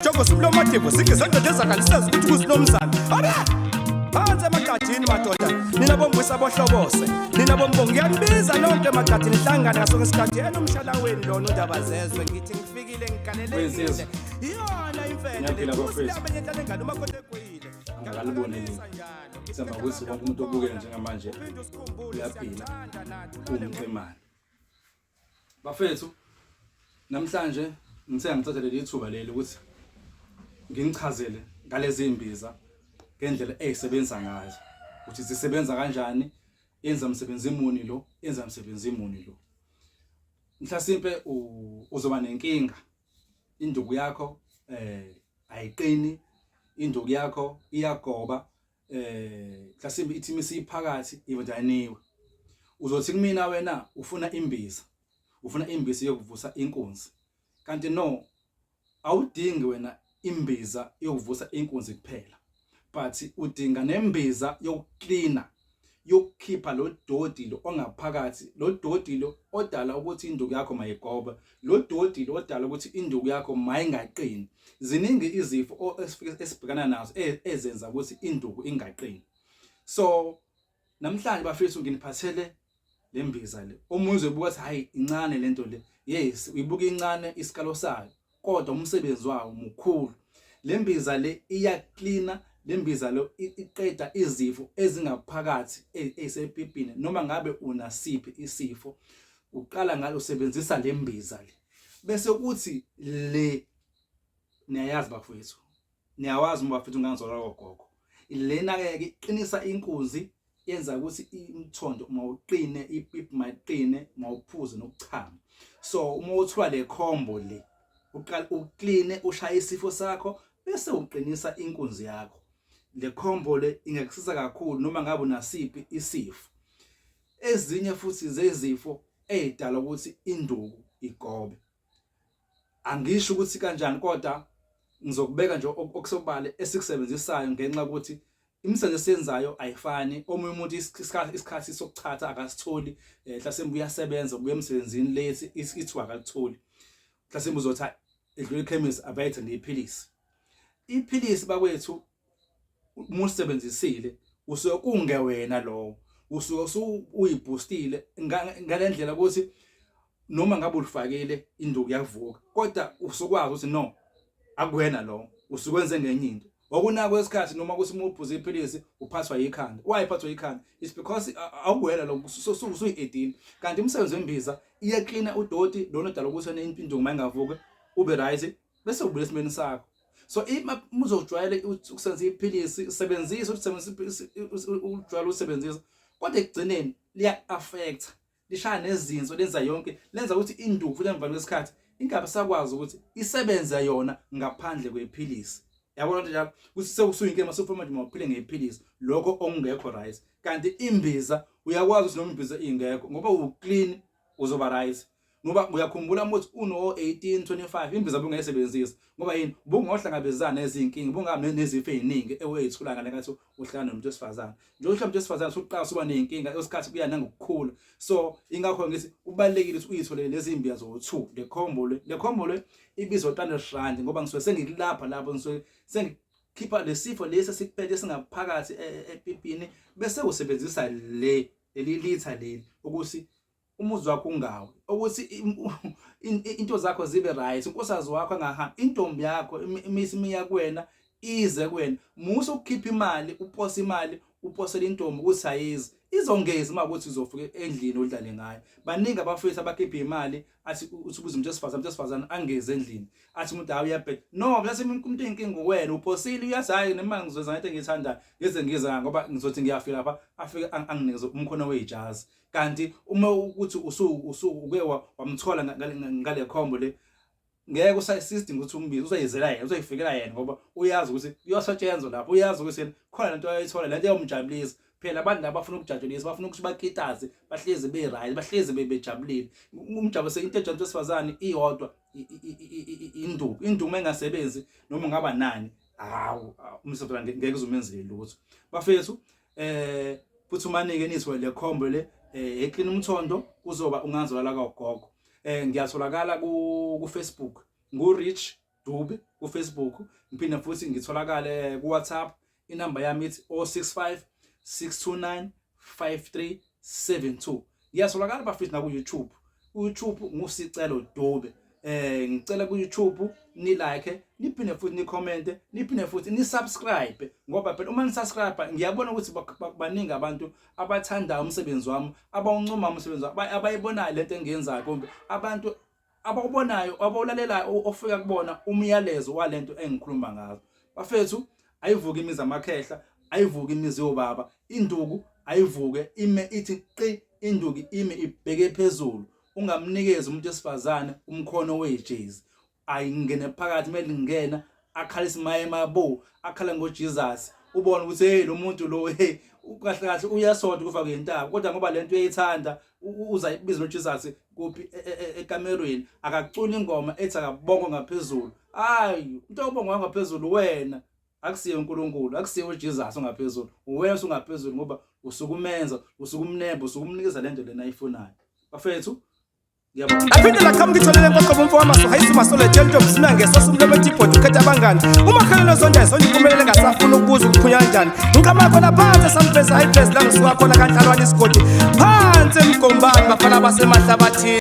Joko simlomadevu singizondoda ezakalisazi ukuthi kusinomzana. Abe! Phansi emaqadini madoda, nina bombuyisa bohlobose, nina bombongo ngiyanibiza nonke emaqadini hlangana ngasonke isikhathi enomshala wenu lona undaba zezwe ngithi ngifikile ngigalelekile. Wensizwa. Iyona imfene Ngiyaphila bafethu. lami enhlale ngalo umakoti egwile. Angakaliboni leli. Ngithemba ukuthi wonke umuntu obukele njengamanje uyaphila, uwumqemane. Bafethu, namhlanje ngithe ngithathe leli thuba leli ukuthi nginichazele ngalezi imbiza ngendlela ezisebenza ngazo ukuthi zisebenza kanjani, yenza msebenzi muni lo, yenza msebenzi muni lo. Mhlasimpe uzoba nenkinga, induku yakho ayiqini, induku yakho iyagoba, mhlasimbe ithi misiphakathi ivudaniwe. Uzothi kumina wena ufuna imbiza, ufuna imbiza yokuvusa inkunzi, kanti no, awudingi wena imbiza yokuvusa inkunzi kuphela, but udinga nembiza yokuklina, yokukhipha lo doti lo ongaphakathi, lo doti lo odala ukuthi induku yakho mayigobe, lo doti lo odala ukuthi induku yakho mayingaqini. Ziningi izifo esifike esibhekana nazo ezenza ukuthi induku ingaqini. So namhlanje bafethu nginiphathele lembiza le. Omunye uzobuka ukuthi hayi incane lento le. Yes, uyibuka incane isikalo sayo, kodwa umsebenzi wawo mukhulu. Lembiza le iyaklina, lembiza lo iqeda izifo ezingaphakathi ezisepipini noma ngabe unasiphi isifo. Uqala ngalo usebenzisa lembiza le. Bese kuthi le niyayazi bafowethu, niyawazi uma bafethu ungangizolwa kogogo. Lena ke iqinisa inkunzi, yenza ukuthi imthondo mawuqine, ipipi mayiqine, mawuphuze nokuchama. So uma uthiwa le combo le, uqala ukline, ushaya isifo sakho bese uqinisa inkunzi yakho. Le combo le ingakusiza kakhulu noma ngabe unasiphi isifo. Ezinye futhi zezifo ezidala ukuthi induku igobe, angisho ukuthi kanjani, kodwa ngizokubeka nje okusobala esikusebenzisayo ngenxa ukuthi imisebenzi esiyenzayo ayifani. Omunye umuntu isikhathi sokuchatha akasitholi, mhlasimbe uyasebenza, ubuya emsebenzini late, ithuba akalitholi. Mhlasimbe uzothi edlula ekhemisi abayithe iphilisi. Iphilisi bakwethu uma usebenzisile usuke kungewena lowo, usuke uyibhustile ngalendlela ukuthi noma ngabe ulifakile induku yavuka, kodwa usukwazi ukuthi no, akuwena lo, usukwenze ngenye into. Wakunaka isikhathi noma ukuthi uma uphuza iphilisi uphathwa yikhanda. Why uphathwa yikhanda? It's because awuwena lo, usuyi-edile. Kanti umsebenzi wembiza iyaklina udoti lona odala ukuthi induku mayingavuki ube right, bese ubuyela esimeni sakho. So ima uzojwayele ukusebenzisa iphilisi, sebenzisa usebenzisa ujwayele usebenzisa, kodwa ekugcineni liya-affect, lishaya nezinso, lenza yonke, lenza ukuthi induku futhi emva kwesikhathi ingabe sakwazi ukuthi isebenze yona ngaphandle kwephilisi. Yabona nje njalo ukuthi sekusuyinkinga mase ufuna manje mawuphile ngephilisi, lokho okungekho right. Kanti imbiza uyakwazi ukuthi noma imbiza ingekho, ngoba u-clean uzoba right. Ngoba uyakhumbula ukuthi uno 18 25 imbiza bungayisebenzisi ngoba yini, bungohlangabezana nezinkinga, bungabe nezifo eziningi eweyithula ngale nkathi uhlala nomuntu wesifazane. Nje uhlala nomuntu wesifazane usuqala usuba nezinkinga esikhathi kuya nangokukhula. So ingakho ngithi kubalekile ukuthi uyitholele lezi imbiza zo2, le combo le, le combo le ibizwa 300 rand, ngoba ngisuke sengikulapha lapho, ngisuke sengikhipha lesifo lesi esikuphethe singaphakathi epipini, bese usebenzisa le leli litha leli ukuthi umuzi wakho ungawi, ukuthi into zakho zibe right, unkosikazi wakho angahambi, intombi yakho imisi kuwena ize kuwena. Musa ukukhipha imali, upose imali, uposele intombi ukuthi ayizi, izongezi uma ukuthi uzofika endlini udlale ngayo. Baningi abafethu abakhipha imali, athi uthi ubuza umuntu wesifazane, umuntu wesifazane angezi endlini, athi umuntu hayi uyabheda. No, bese umuntu inkinga wena uphosile, uyazi hayi nemali ngizwenza ngento engiyithandayo, ngize ngiza ngoba ngizothi ngiyafika lapha afike anginikeze umkhono wejazi. Kanti uma ukuthi usuke wamthola ngale combo le, ngeke usayisystem ukuthi umbize, uzoyizela yena, uzoyifikela yena, ngoba uyazi ukuthi kuyosetshenzwa lapho, uyazi ukuthi yena khona lento ayithola, lento eyomjabulisa. Phela abantu laba bafuna ukujabulisa, bafuna ukuthi bakitaze, bahlezi be right, bahlezi bejabulile. Umjabulise into ejabulisa wesifazane iyodwa, induku. Induku engasebenzi noma ungaba nani, hawu umsebenzi ngeke uzumenzele lutho. Bafethu, phuthumanike nizwe le combo le eklina umthondo, kuzoba ungangizolala kagogo. Ngiyatholakala ku Facebook ngu Rich. Dube ku Facebook, ngiphinde futhi ngitholakale ku WhatsApp. Inamba yami ithi 065 629 5372. Ngiyatholakala bafethu naku YouTube. Ku YouTube nguSicelo Dube. Ngicela ku YouTube ni like, niphinde futhi ni comment, niphinde futhi ni subscribe, ngoba phela uma ni subscribe ngiyabona ukuthi baningi abantu abathandayo umsebenzi wami, abawuncoma umsebenzi wami, abayibonayo lento engiyenzayo, kumbe abantu abawubonayo, abawulalelayo, ofika kubona umyalezo walento engikhuluma ngazo. Bafethu, ayivuke imizi amakhehla, ayivuke imizi yobaba. Induku ayivuke, ime ithi qi, induku ime ibheke phezulu. Ungamnikezi umuntu wesifazane umkhono wejezi. Ayingene phakathi, kumele ngena akhalise maye mabo, akhala ngoJesus, ubone ukuthi hey, lo muntu lo, hey, kahle kahle uyasonta kufa kuyintaba, kodwa ngoba lento uyayithanda uza ibiza noJesus kuphi ekamerweni, akacula ingoma ethi akabongwe ngaphezulu. Hayi, umuntu obongwa ngaphezulu wena, akusiye uNkulunkulu, akusiye uJesus ongaphezulu, uwena usungaphezulu, ngoba usukumenza, usukumnemba, usukumnikeza lento lena ayifunayo. Bafethu, ngiyabonga. Aphinde laqhamuka itholele nkoqobo umfo wamaso hayisi masole tshela intombi simenge sosumlomo ethi ibhodi ukhetha abangani umakhelwane zonke zonke impumelelo engasafuni ukubuza ukuphunya kanjani ngiqhamuka khona phansi esamfesa hayiphezi la ngisuka khona kanhlalwane isigodi phansi emgombani bafana basemahlabathini.